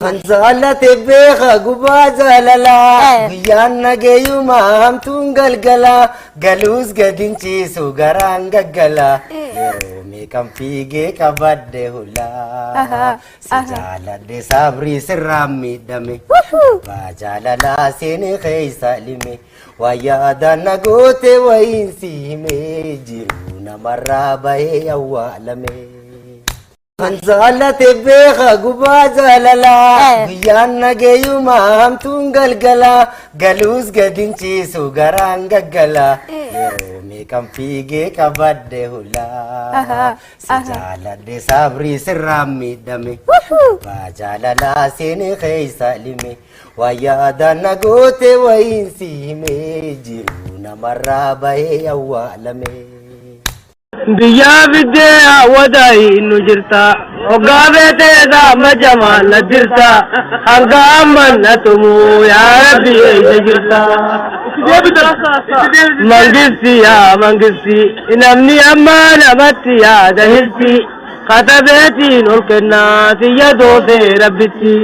Kan jaalate beeka gubaa jaalalaa guyyaan nageeyuma hamtuun galgalaa galuus gadin ciisu garaan gaggalaa yeroo meeqan fiigee qabadde hulaa si jaaladhe sabrii sirraan miidhame abbaa jaalalaa seene keessa lime waa yaadaan na goote wayiin si hime jiru namarraa bahee awwaalame. Kan jaalate beeka gubaa jaalalaa guyyaan nageeyuma hamtuun galgalaa galuus gadin ciisu garaan gaggalaa yeroo meeqan fiigee qabadde hulaa si jaaladhe sabrii sirraan miidhame abbaa jaalalaa seene keessa lime waa yaadaan na goote wayiin si hime jiru namarraa bahee awwaalame. Biyyaa fiddee hawwata nu jirta. Hoggaa feetee saama jamaa na dirta. Hanga amman na tumuu yaa Rabbi eessa jirta. Mangisti yaa mangisti namni amma namatti yaada hirti. Katabeetiin ol kennaa siyya doosee Rabbitti.